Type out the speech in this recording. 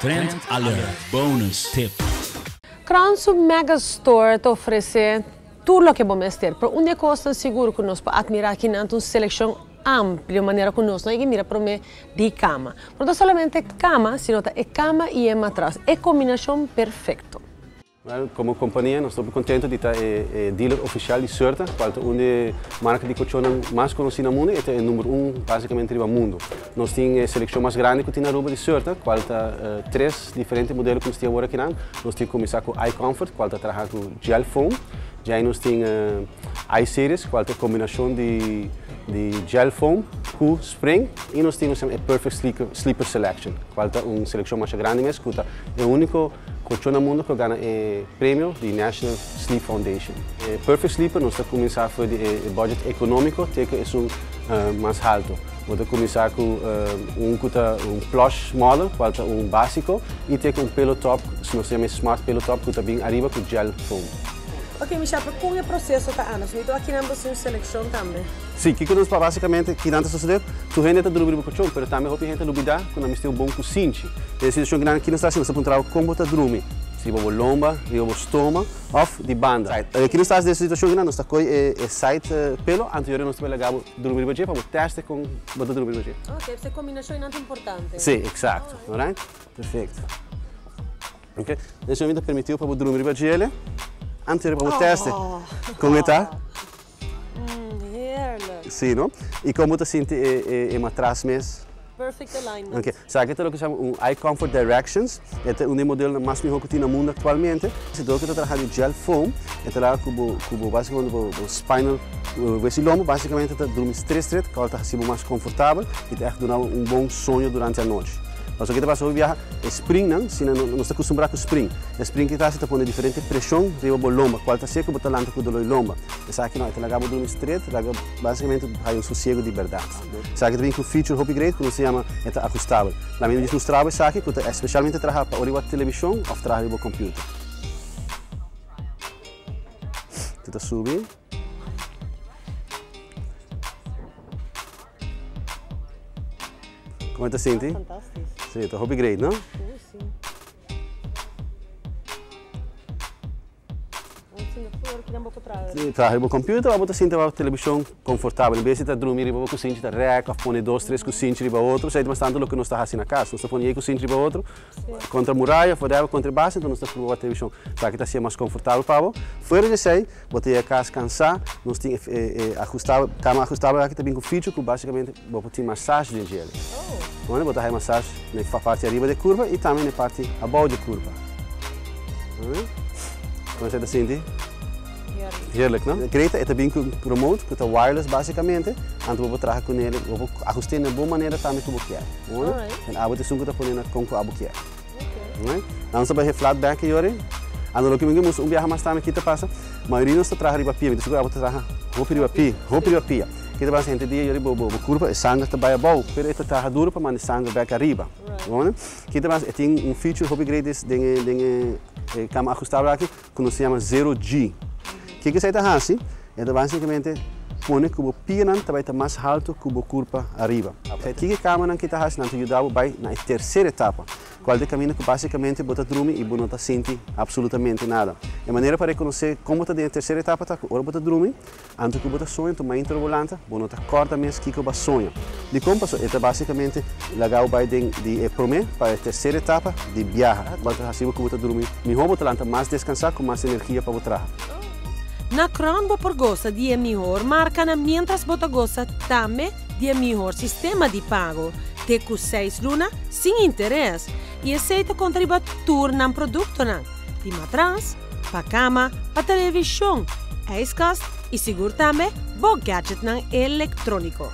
Trend Alert Bonus Tip. Crown su Mega Store ta ofrece tur loke bo mester, pero un di e cosnan sigur cu nos por admira aki nan ta un seleccion amplio manera cu nos no a yega mira prome di cama. No ta solamente cama, sino ta e cama y e matras, e combinacion perfecto. Wel, como compania nos ta hopi contento di ta e dealer oficial di Serta, cual ta un di e marca di cochonnan mas conoci na mundo y ta e number un basicamente riba mundo. Nos tin e seleccion mas grandi cu tin na Aruba di Serta, cual ta tres diferente modelo cu nos tin awor akinan. Nos tin cuminsa cu iComfort, cual ta traha cu gel foam. Djei nos tin iSeries, cual ta e combinacion di gel foam cu spring. Y nos tin nos e Perfect Sleeper Selection, cual ta un seleccion masha grandi mes cu ta e unico Kocho na mundo ku a gana e premio di National Sleep Foundation. E Perfect Sleeper nos ta kuminsá for di e budget ekonómiko te ku esun mas haltu. Bo ta kuminsá ku un ku ta un plush model, kual ta un básiko, i te ku un pillow top, nos ta yama e smart pillow top ku ta bin ariba ku gel foam. Ok Michelle, pero kon e proseso ta anda? So mi ta wak kinan bo si un selekshon tambe. Si, kiko nos pa basicamente kinan ta sosode? Tur hende ta drumi riba kochon, pero tambe hopi hende ta lubida ku nan mester un bon kusinchi. Den e situashon kinan ki nos ta hasi, nos ta puntra bo kon bo ta drumi, si riba bo lomba, riba bo stoma òf di banda. Ki nos ta hasi den e situashon kinan, nos ta koi e side pillow, anto yori nos ta laga bo drumi riba dje pa bo teste kon bo ta drumi riba dje. Ok, pues e kombinashon einan ta importante. Si, eksakto. Alright, perfekto. Ok, den esei mi ta permiti bo pa bo drumi riba djele, anto yori pa bo teste kon e ta. Heerlijk. Sí, no? I kon bo ta sinti e matras mes? Perfect alignment. Ok, esaki ta loke se yama un iComfort Directions. E ta un di e modelnan mas mihó ku tin na mundu aktualmente. Si dor ku ta traha di gel foam, e ta laga ku bo, ku bo basikamente bo spinal, wes i lombo basikamente ta drumi stret stret, kòl ta hasi bo mas konfortabel i ta ègt duna bo un bon soño durante anochi. Pasobra ke ta pasa hopi biaha, E springnan, si nan nos ta kustumbrá ku spring. E spring ki ta hasi ta pone diferente preshon riba bo lomba, kual ta hasié ku bo ta lanta ku doló di lomba. Esaki no, e ta laga bo drumi stret, laga basikamente haya un sosiego di bèrdat. Esaki ta bin ku feature hopi great ku nos ta yama e ta ahustabel. Laat mi djis mustra bo esaki ku ta espeshalmente traha pa ora di wak televishon òf traha riba bo computer. E ta subi. Como ta sinti? Fantastisch. Si, ta hopi great, no? Si. Si, traha riba computer of bo ta sinta riba television confortabel. En bes di ta drumi riba bo kusinchi ta rek of pone dos, tres kusinchi riba otro. Esei ta bastante loke nos ta hasi na kas. Nos ta pone e kusinchi riba otro. Kontra muraya of whatever, kontra e base, enton nos ta proba televishon. Esaki ta hasié mas konfortabel pa bo. Fuera di esei, bo ta yega kas kansá, nos tin e ahustabel, kama ahustabel aki ta bin ku feature ku basikamente bo por tin massage den djele. Bo ta haña massage na e parti ariba di e kurpa i tambe na e parti abou di e kurpa. Kon esei ta sinti? Heerlijk, no? Greta, e ta bin ku remote ku ta wireless basikamente, anto bo por traha kuné, bo por ahust'é na bo manera tambe ku bo kier. En abo ta esun ku ta pone na kon ku abo kier. Alright. Nan nos ta bai he flat back yori. Anto loke mi ke mustra un biaha mas tambe ki ta pasa, mayoria nos ta traha riba pia, mi ta sigur abo ta traha hopi riba pia, hopi riba pia. Ki ta pasa henter dia yori bo bo kurpa e sanger ta bai abou, pero e ta traha duro pa manda e sanger bek ariba. Ki ta pasa e tin un feature hopi great den e den e kama ahustabel aki ku nos ta yama zero G. Kiko esei ta hasi? E ta basikamente pone ku bo pianan ta bai ta mas haltu ku bo kurpa ariba. Kiko e kamanan ki ta hasi? Nan ta yuda bo bai na e terser etapa, kual ta e kaminda ku basikamente bo ta drumi i bo no ta sinti apsolutamente nada. E manera pa rekonosé kon bo ta den e terser etapa ta ku ora bo ta drumi, Anto ku bo ta soña, tuma intro bo lanta, bo no ta kòrda mes kiko bo a soña. Dikon? Pasobra e ta basikamente laga bo bai den di e promé pa e terser etapa di biaha. Bo ta hasi bo ku bo ta drumi mihó, bo ta lanta mas deskansá ku mas energia pa bo traha. Na Crown bo por gosa di e mihor markanan mientras bo ta gosa tambe di e mihor sistema di pago, te ku seis luna sin interes, i esei ta konta riba tur nan produktonan, di matras, pa kama, pa televishon, ijskast i sigur tambe bo gadgetnan elektróniko.